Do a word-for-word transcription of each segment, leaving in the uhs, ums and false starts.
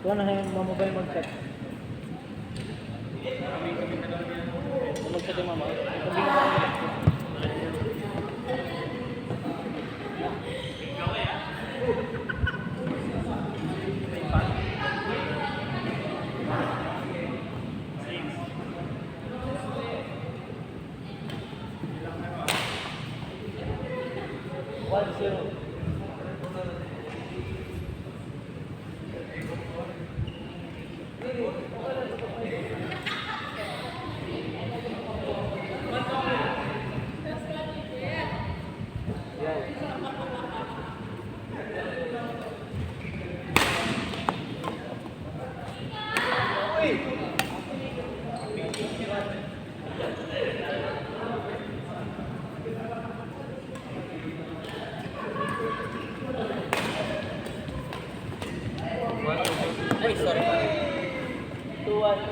Wala na, mamabay mag-chat. Mag-chat yung mama. Ay, sorry. Two one.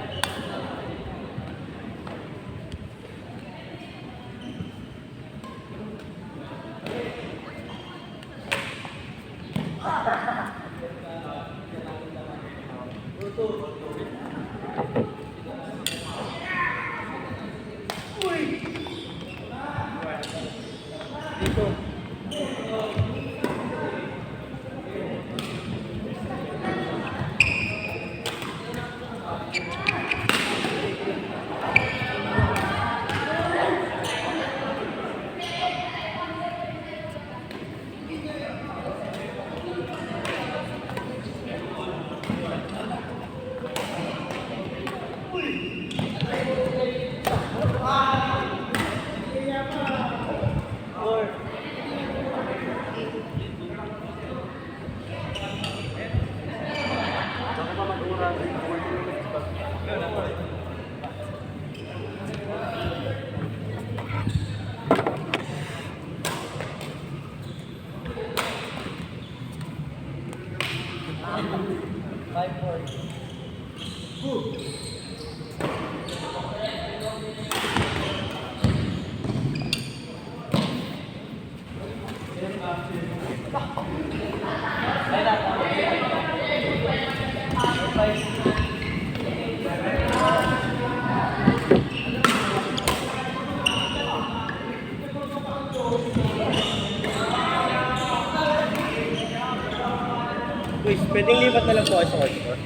Guys, pwedeng lipat na lang po kayo sa court four?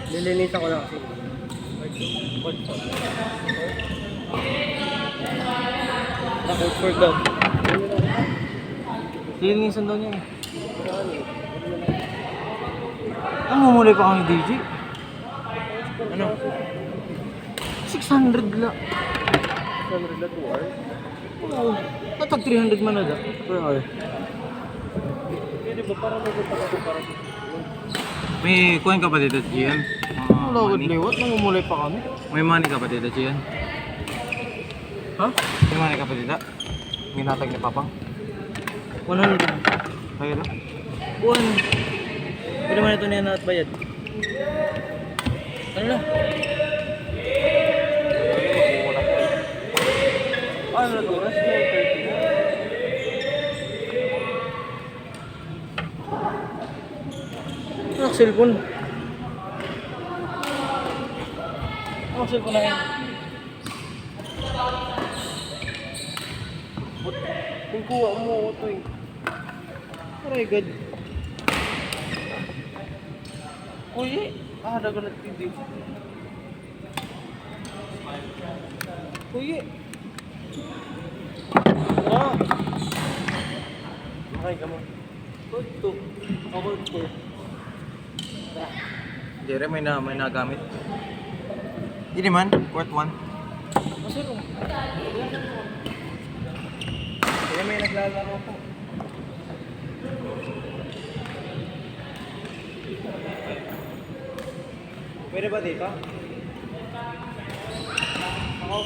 Lilinisan ko lang kasi. Na court four daw. Lilinisan daw niya eh. Namumulay pa kami, D J. Ano? Six hundred la. Six hundred la, two hours? Oo. Natag three hundred man na da. Per hour. Pwede ba? Para may gusto ka para sa... May kuwan ka pa dito, Gian? Ah, wala, money? Liwat, namumulay pa kami. May money ka pa dito, Gian? Ha? May money ka pa dito? Ginatag ni Papang? One hundred. Kayo na? Kuwan. Pwede man ito niya na at bayad. Ano na? Ano na to? Mas may thirty na. Anak cellphone. Anak cellphone na yan. Ba't kung kuha mo ako to eh? Aray, gad. Kuya, ah, dagan at hindi. Kuya. Ah. Aray, gamo. Court two. O, court four. Jere, may na, may nagamit. Hindi man, court one. Masiro. Jere, may naglalaro po. Pwede ba dito? Ako.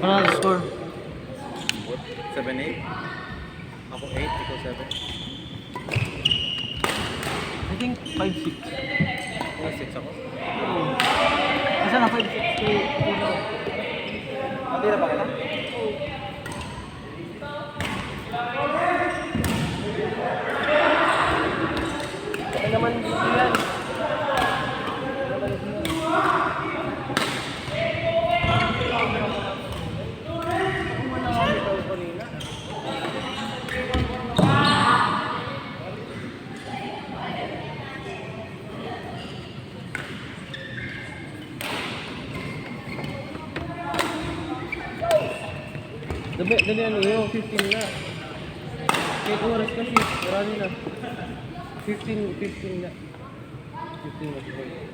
Ano ang score? Seven eight. Ako eight, ikaw seven. I think five six. Ikaw six ako. Oo. Asa na five six? Kay una. Matira pa kita? Oo. Dali, dali, ano yun? Fifteen na. Kahit oras kasi, marami na. Fifteen, fifteen na. Fifteen na siguro.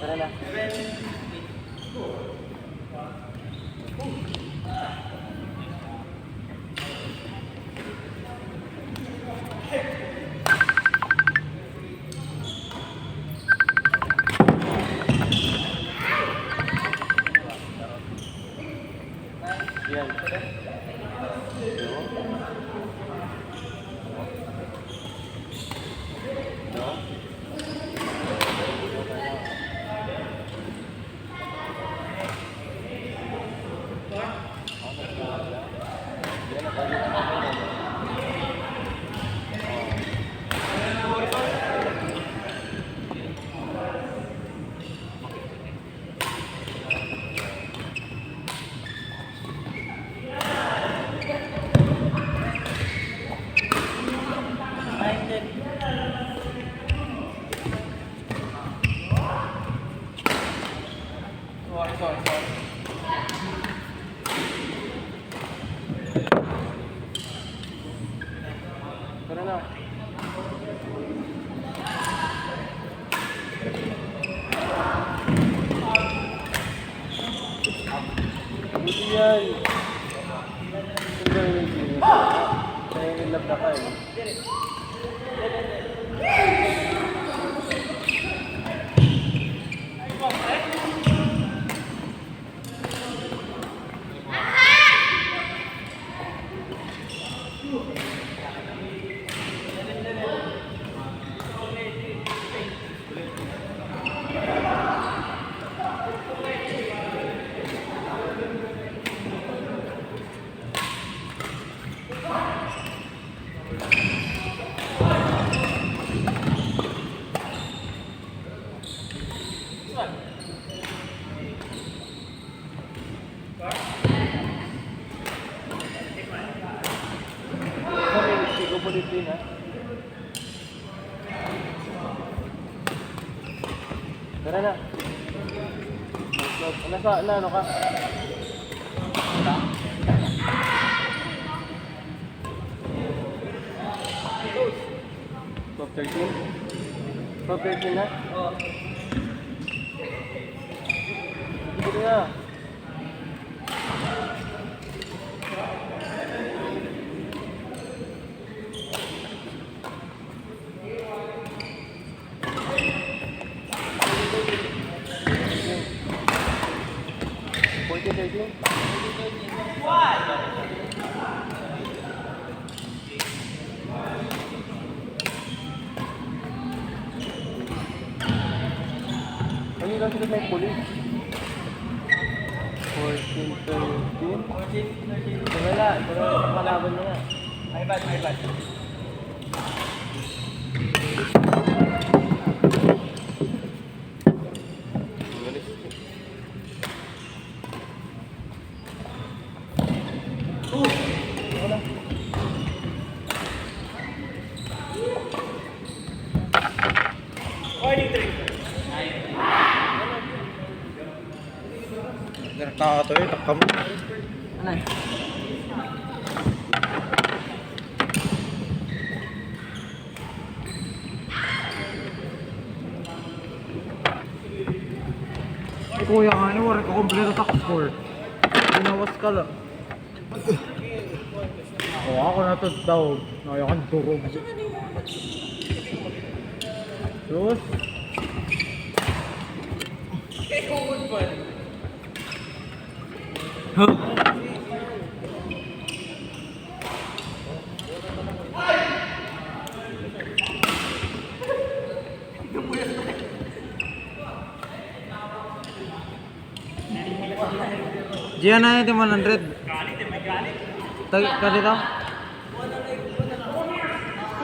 Tara na. Yan. Tara na. Buti yan. Ang galing din. Kaya yung love na ka eh. Tara na. Nasa, na, ano ka? Top thirteen? Top thirteen na? Oo. Sige na. Fourteen, thirteen. Ano lang sila may pulis? Fourteen, thirteen. Wala, pero malaban na nga. Ay, bad, ay, bad. Nakakatawa yung takam. Ano eh? Ay, kuya nga, ano, wari ka kompleto tax score. Binawas ka lang. O, aku na to daw. Ay, aku durog. Sus. Huh. Diyan na yung one hundred. Tag-, ka dito?